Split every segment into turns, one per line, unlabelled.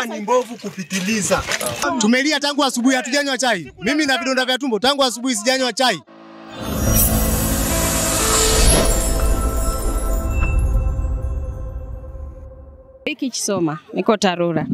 Ni mbovu kupitiliza.
Tumelia tangu asubuhi hatujanywa chai. Mimi na vidonda vya tumbo tangu asubuhi sijanywa chai.
Wiki Chisoma, niko TARURA.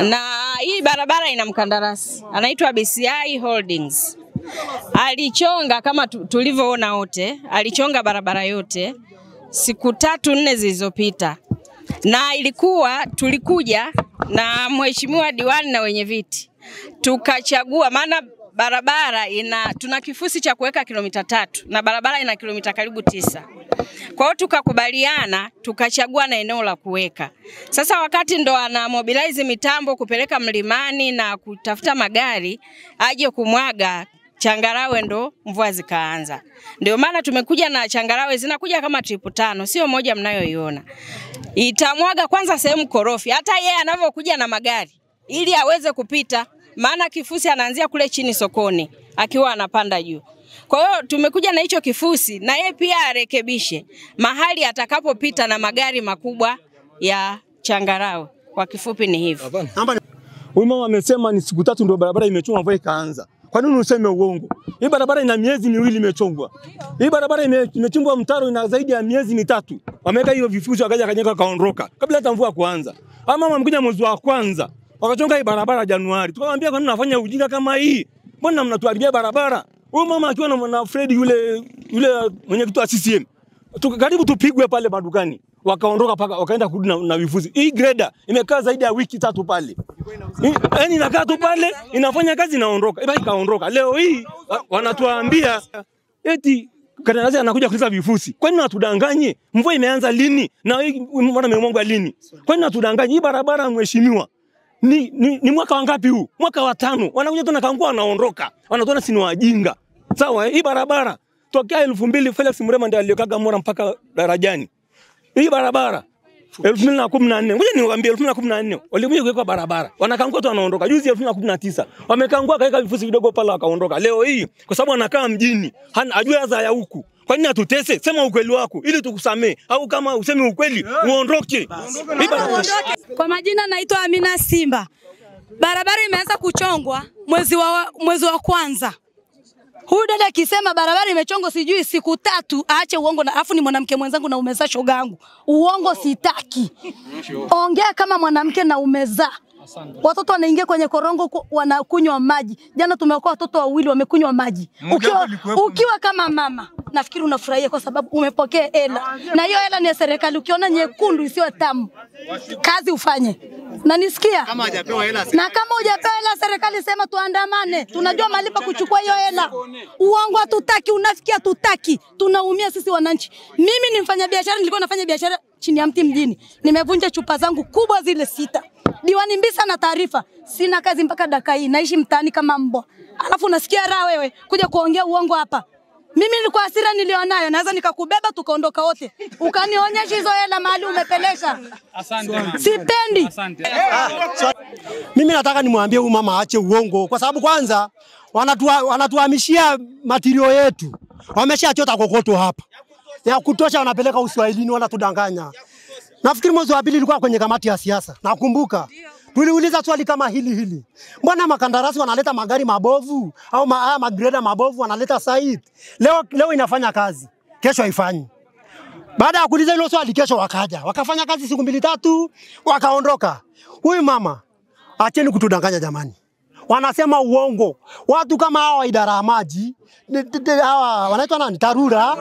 Na hii barabara ina mkandarasi anaitwa BCI Holdings. Alichonga kama tulivyoona wote, alichonga barabara yote siku 3-4 zilizopita. Na ilikuwa tulikuja na mheshimiwa diwani na wenye viti tukachagua, maana barabara ina tuna kifusi cha kuweka kilomita 3 na barabara ina kilomita karibu 9. Kwa hiyo tukakubaliana tukachagua na eneo la kuweka. Sasa wakati ndo ana mobilize mitambo kupeleka mlimani na kutafuta magari aje kumwaga changarawe, ndo mvua zikaanza. Ndio maana tumekuja na changarawe zinakuja kama trip 5, sio moja mnayoiona. Itamwaga kwanza sehemu korofi, hata yeye anavyokuja na magari ili aweze kupita, maana kifusi anaanzia kule chini sokoni akiwa anapanda juu. Kwa hiyo tumekuja na hicho kifusi na yeye pia arekebishe mahali atakapopita na magari makubwa ya changarawe. Kwa kifupi ni hivyo.
Huyu mama amesema ni siku 3 ndio barabara imechongwa mvua ikaanza. Kwa nini useme uongo? Hii barabara ina miezi 2 imechongwa. Hii barabara imechimbwa mtaro ina zaidi ya miezi 3. Wameweka hiyo vifusi wakaja kanyeka kaondoka kabla hata mvua kuanza. Ama mama amekuja mwezi wa kwanza wakachonga hii barabara Januari. Tukamwambia kwa nini unafanya ujinga kama hii? Mbona mnatuharibia barabara? Huyu mama akiwa na Fred yule mwenyekiti wa CCM. Karibu tupigwe pale madukani. Wakaondoka paka wakaenda kurudi na vifusi. Hii grader imekaa zaidi ya wiki 3 pale. Yaani inakaa tu pale, inafanya kazi inaondoka. Ibaki kaondoka. Leo hii wanatuambia eti kandarasi anakuja kuleta vifusi. Kwa nini watudanganye? Mvua imeanza lini? Na hii mbona imemwagwa lini? Kwa nini watudanganye? Hii barabara mheshimiwa ni mwaka wangapi huu? Mwaka wa 5. Wanakuja tu na kaangua wanaondoka. Wanatuona si ni wajinga. Sawa, hii barabara tokea 2000 Felix Mrema ndiye aliyokaga Mora mpaka darajani. Hii barabara 2014. Ngoja niwaambie 2014 walikuja kuweka barabara. Wanakaangua tu wanaondoka. Juzi 2019 wamekaangua kaweka vifusi vidogo pale wakaondoka. Leo hii kwa sababu anakaa mjini, hajui adha ya huku. Kwa nini atutese? Sema ukweli wako ili tukusamee, au kama useme ukweli uondoke.
Kwa majina naitwa Amina Simba. Barabara imeanza kuchongwa mwezi wa kwanza. Huyu dada akisema barabara imechongwa sijui siku 3, aache uongo, na afu ni mwanamke mwenzangu na umezaa shoga yangu. Uongo sitaki. Ongea kama mwanamke na umezaa. Watoto wanaingia kwenye korongo wanakunywa maji. Jana tumeokoa watoto wawili wamekunywa maji. Ukiwa kama mama, nafikiri unafurahia kwa sababu umepokea hela. Na hiyo hela ni ya serikali. Ukiona nyekundu isiyo tamu, kazi ufanye. Na nisikia?
Kama hujapewa hela.
Na kama hujapewa hela serikali sema tuandamane. Tunajua malipo kuchukua hiyo hela. Uongo hatutaki, unafiki hatutaki. Tunaumia sisi wananchi. Mimi ni mfanyabiashara, nilikuwa nafanya biashara chini ya mti mjini. Nimevunja chupa zangu kubwa zile 6. Diwani Mbisa na taarifa, sina kazi mpaka dakika hii, naishi mtaani kama mbwa. Alafu unasikia raha wewe kuja kuongea uongo hapa. Mimi nilikuwa hasira nilionayo, naweza nikakubeba tukaondoka wote. Ukanionyesha hizo hela mahali umepeleka.
Asante.
Sipendi.
Asante.
Mimi nataka nimwambie huyu mama aache uongo kwa sababu kwanza wanatuhamishia matirio yetu. Wameshachota kokoto hapa. Ya kutosha wanapeleka Uswahilini, wanatudanganya. Nafikiri mwezi wa pili ilikuwa kwenye kamati ya siasa. Nakumbuka tuliuliza swali kama hili hili. Mbona makandarasi wanaleta magari mabovu au magreda mabovu wanaleta site? Leo inafanya kazi, kesho haifanyi. Baada ya kuuliza hilo swali kesho wakaja, wakafanya kazi siku 2 3 wakaondoka. Huyu mama, acheni kutudanganya jamani. Wanasema uongo. Watu kama hawa idara ya maji, hawa wanaitwa nani? TARURA,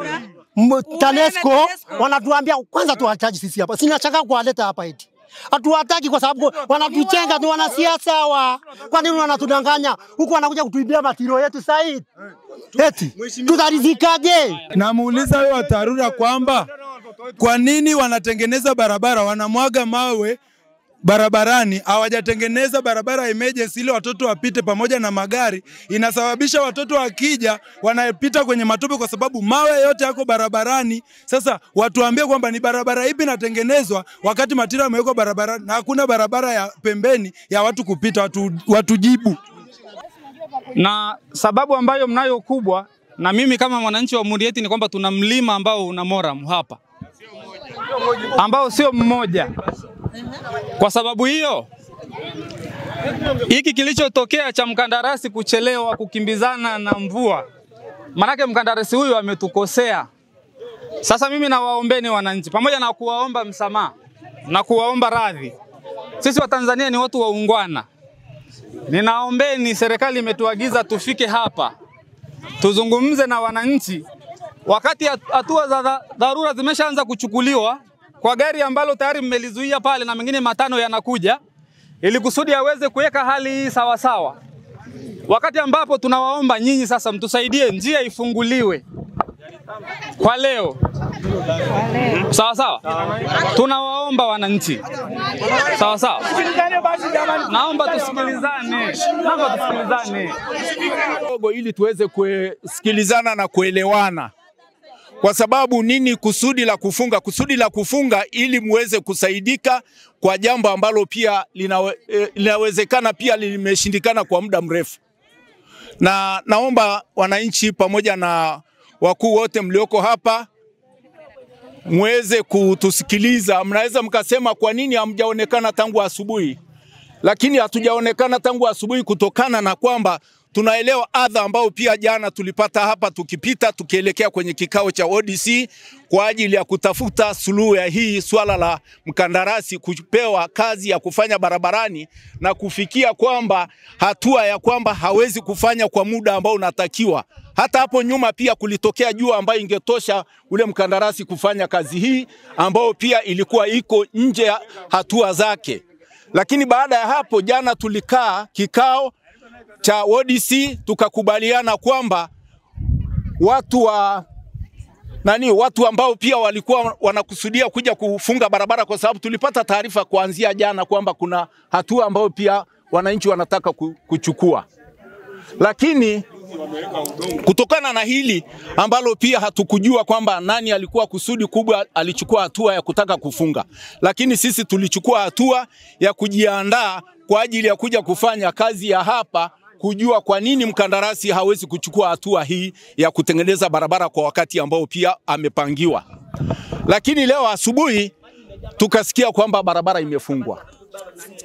TANESCO, wanatuambia kwanza tuwachaji sisi hapa. Sina shaka kuwaleta hapa eti. Hatuwataki kwa sababu wanatuchenga, ni wanasiasa hawa. Kwa nini wanatudanganya? Huku wanakuja kutuibia matirio yetu sasa. Eti tutaridhikaje?
Namuuliza wewe wa TARURA kwamba kwa nini wanatengeneza barabara wanamwaga mawe barabarani, hawajatengeneza barabara emergency ili watoto wapite pamoja na magari. Inasababisha watoto wakija wanapita kwenye matope kwa sababu mawe yote yako barabarani. Sasa watuambie kwamba ni barabara ipi inatengenezwa wakati matira yamewekwa barabarani na hakuna barabara ya pembeni ya watu kupita. Watujibu.
Na sababu ambayo mnayo kubwa na mimi kama mwananchi wa Murieti ni kwamba tuna mlima ambao una moram hapa, ambao sio mmoja. Kwa sababu hiyo, hiki kilichotokea cha mkandarasi kuchelewa kukimbizana na mvua, manake mkandarasi huyu ametukosea. Sasa mimi nawaombeni wananchi, pamoja na kuwaomba msamaha na kuwaomba radhi, sisi wa Tanzania ni watu waungwana. Ninaombeni, serikali imetuagiza tufike hapa tuzungumze na wananchi wakati hatua za dharura zimeshaanza kuchukuliwa kwa gari ambalo tayari mmelizuia pale na mengine matano yanakuja, ili kusudi aweze kuweka hali hii sawa sawa. Wakati ambapo tunawaomba nyinyi sasa mtusaidie njia ifunguliwe kwa leo. Sawa sawa. Tunawaomba wananchi. Sawa sawa. Naomba tusikilizane. Naomba tusikilizane.
Ili tuweze kusikilizana na kuelewana. Kwa sababu nini kusudi la kufunga? Kusudi la kufunga ili muweze kusaidika kwa jambo ambalo pia linawezekana pia limeshindikana kwa muda mrefu. Na naomba wananchi pamoja na wakuu wote mlioko hapa muweze kutusikiliza. Mnaweza mkasema kwa nini hamjaonekana tangu asubuhi? Lakini hatujaonekana tangu asubuhi kutokana na kwamba tunaelewa adha ambao pia jana tulipata hapa tukipita tukielekea kwenye kikao cha ODC kwa ajili ya kutafuta suluhu ya hii swala la mkandarasi kupewa kazi ya kufanya barabarani na kufikia kwamba hatua ya kwamba hawezi kufanya kwa muda ambao unatakiwa. Hata hapo nyuma pia kulitokea jua ambayo ingetosha ule mkandarasi kufanya kazi hii ambao pia ilikuwa iko nje ya hatua zake. Lakini baada ya hapo jana tulikaa kikao cha ODC tukakubaliana kwamba watu ambao pia walikuwa wanakusudia kuja kufunga barabara, kwa sababu tulipata taarifa kuanzia jana kwamba kuna hatua ambayo pia wananchi wanataka kuchukua. Lakini kutokana na hili ambalo pia hatukujua kwamba nani alikuwa kusudi kubwa alichukua hatua ya kutaka kufunga, lakini sisi tulichukua hatua ya kujiandaa kwa ajili ya kuja kufanya kazi ya hapa, kujua kwa nini mkandarasi hawezi kuchukua hatua hii ya kutengeneza barabara kwa wakati ambao pia amepangiwa. Lakini leo asubuhi tukasikia kwamba barabara imefungwa.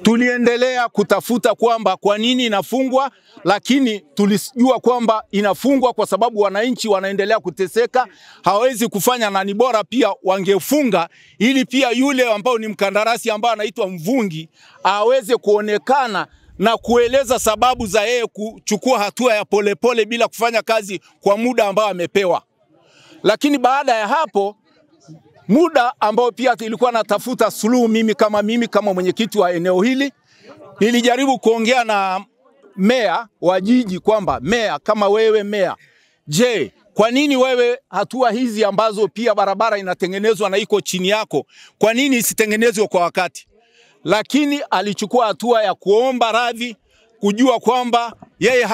Tuliendelea kutafuta kwamba kwa nini inafungwa, lakini tulijua kwamba inafungwa kwa sababu wananchi wanaendelea kuteseka, hawezi kufanya, na ni bora pia wangefunga ili pia yule ambao ni mkandarasi ambao anaitwa Mvungi aweze kuonekana na kueleza sababu za yeye kuchukua hatua ya polepole bila kufanya kazi kwa muda ambao amepewa. Lakini baada ya hapo, muda ambao pia ilikuwa natafuta suluhu, mimi kama mwenyekiti wa eneo hili nilijaribu kuongea na meya wa jiji kwamba meya, kama wewe meya, je, kwa nini wewe hatua hizi ambazo pia barabara inatengenezwa na iko chini yako, kwa nini isitengenezwe kwa wakati? Lakini alichukua hatua ya kuomba radhi, kujua kwamba yeye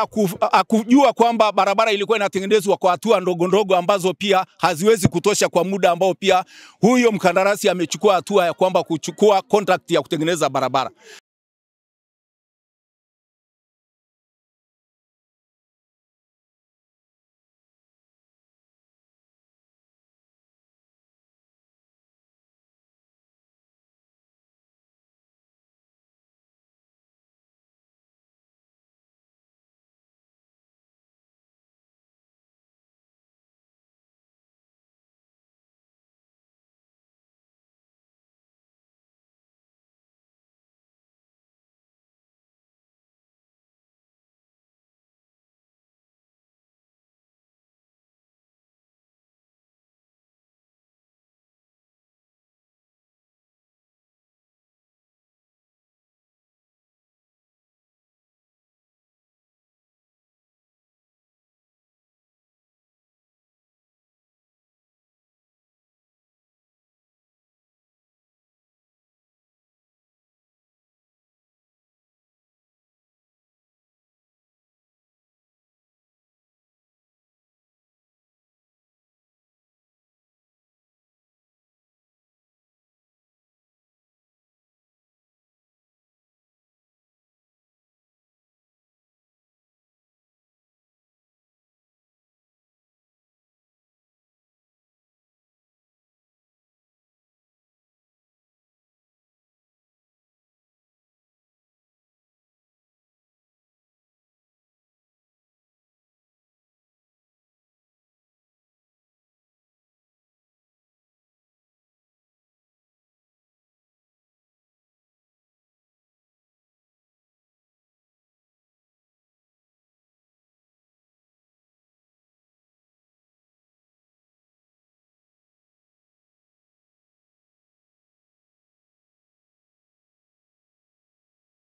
hakujua kwamba barabara ilikuwa inatengenezwa kwa hatua ndogo ndogo ambazo pia haziwezi kutosha kwa muda ambao pia huyo mkandarasi amechukua hatua ya kwamba kuchukua contract ya kutengeneza barabara.